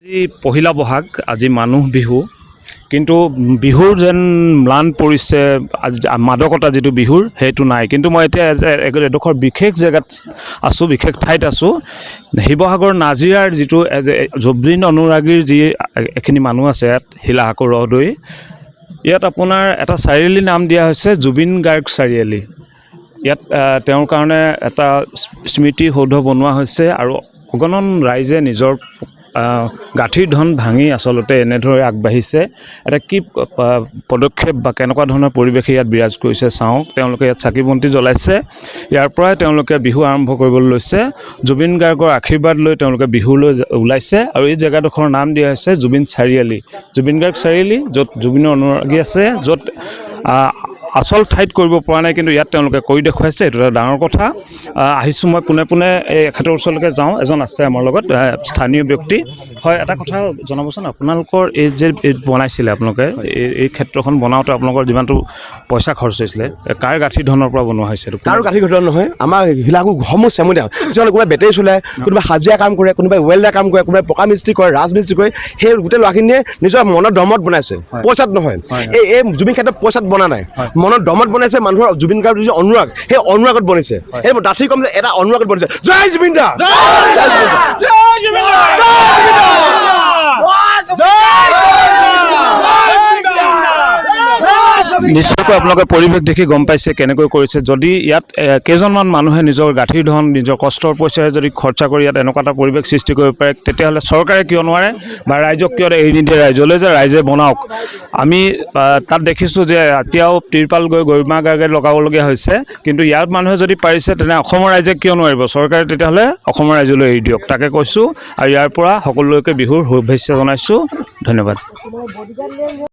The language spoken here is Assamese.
আজি পহিলা বহাগ, আজি মানুহ বিহু। কিন্তু বিহুৰ যেন ম্লান পৰিছে আজি, মাদকতা যিটো বিহুৰ সেইটো নাই। কিন্তু মই এতিয়া এডোখৰ বিশেষ জেগাত আছোঁ, বিশেষ ঠাইত আছোঁ। শিৱসাগৰ নাজিৰাৰ যিটো জুবিন অনুৰাগীৰ যি এখিনি মানুহ আছে ইয়াত, শিলাসাঁকোৰ ৰহদৈ, ইয়াত আপোনাৰ এটা চাৰিআলি নাম দিয়া হৈছে জুবিন গাৰ্গ চাৰিআলি। ইয়াত তেওঁৰ কাৰণে এটা স্মৃতি সৌধ বনোৱা হৈছে আৰু অগণন ৰাইজে নিজৰ গাঁঠিৰ ধন ভাঙি আচলতে এনেদৰে আগবাঢ়িছে। এটা কি পদক্ষেপ বা কেনেকুৱা ধৰণৰ পৰিৱেশে ইয়াত বিৰাজ কৰিছে চাওঁ। তেওঁলোকে ইয়াত চাকি বন্তি জ্বলাইছে। ইয়াৰ পৰাই তেওঁলোকে বিহু আৰম্ভ কৰিবলৈ লৈছে। জুবিন গাৰ্গৰ আশীৰ্বাদ লৈ তেওঁলোকে বিহুলৈ ওলাইছে আৰু এই জেগাডোখৰৰ নাম দিয়া হৈছে জুবিন চাৰিআলি, জুবিন গাৰ্গ চাৰিআলি, য'ত জুবিনৰ অনুৰাগী আছে, য'ত আচল ঠাইত কৰিব পৰা নাই, কিন্তু ইয়াত তেওঁলোকে কৰি দেখুৱাইছে। এইটো এটা ডাঙৰ কথা। আহিছোঁ মই পোনে পোনে এই এখেতৰ ওচৰলৈকে যাওঁ। এজন আছে আমাৰ লগত, স্থানীয় ব্যক্তি হয়। এটা কথা জনাবচোন, আপোনালোকৰ এই যে এই বনাইছিলে আপোনালোকে, এই ক্ষেত্ৰখন বনাওঁতে আপোনালোকৰ যিমানটো পইচা খৰচ হৈছিলে, কাৰ গাঁঠি ধনৰ পৰা বনোৱা হৈছে এইটো? কাৰো গাঁঠি ঘটনা নহয়। আমাৰ শিলাকো সমূহ চেমনীয়া। যিসকলে কোনোবাই বেটেৰী চলায়, কোনোবাই হাজিৰা কাম কৰে, কোনোবাই ৱেল্ডাৰ কাম কৰে, কোনোবাই পকা মিস্ত্ৰী কৰে, ৰাজমিস্ত্ৰী কৰে, সেই গোটেই ল'ৰাখিনিয়ে নিজৰ মনৰ দমত বনাইছে, পইচাত নহয়। এই জুবিন ক্ষেত্ৰত পইচাত বনা নাই, মনৰ দমত বনাইছে। মানুহৰ জুবিন গাৰ্গৰ যি অনুৰাগ, সেই অনুৰাগত বনিছে। সেই ডাঠি ক'ম যে এটা অনুৰাগত বনিছে। জয় জুবিন দা, জয় জুবিন দা। নিশ্চয়কৈ আপোনালোকে পৰিৱেশ দেখি গম পাইছে কেনেকৈ কৰিছে। যদি ইয়াত কেইজনমান মানুহে নিজৰ গাঁঠিৰ ধন, নিজৰ কষ্টৰ পইচাৰে যদি খৰচা কৰি ইয়াত এনেকুৱা এটা পৰিৱেশ সৃষ্টি কৰিব পাৰে, তেতিয়াহ'লে চৰকাৰে কিয় নোৱাৰে বা ৰাইজক কিয় এৰি নিদিয়ে ৰাইজলৈ যে ৰাইজে বনাওক? আমি তাত দেখিছোঁ যে এতিয়াও তিৰপাল গৈ গৰিমা গাৰ্গে লগাবলগীয়া হৈছে। কিন্তু ইয়াত মানুহে যদি পাৰিছে, তেনে অসমৰ ৰাইজে কিয় নোৱাৰিব? চৰকাৰে তেতিয়াহ'লে অসমৰ ৰাইজলৈ এৰি দিয়ক, তাকে কৈছোঁ। আৰু ইয়াৰ পৰা সকলোলৈকে বিহুৰ শুভেচ্ছা জনাইছোঁ। ধন্যবাদ।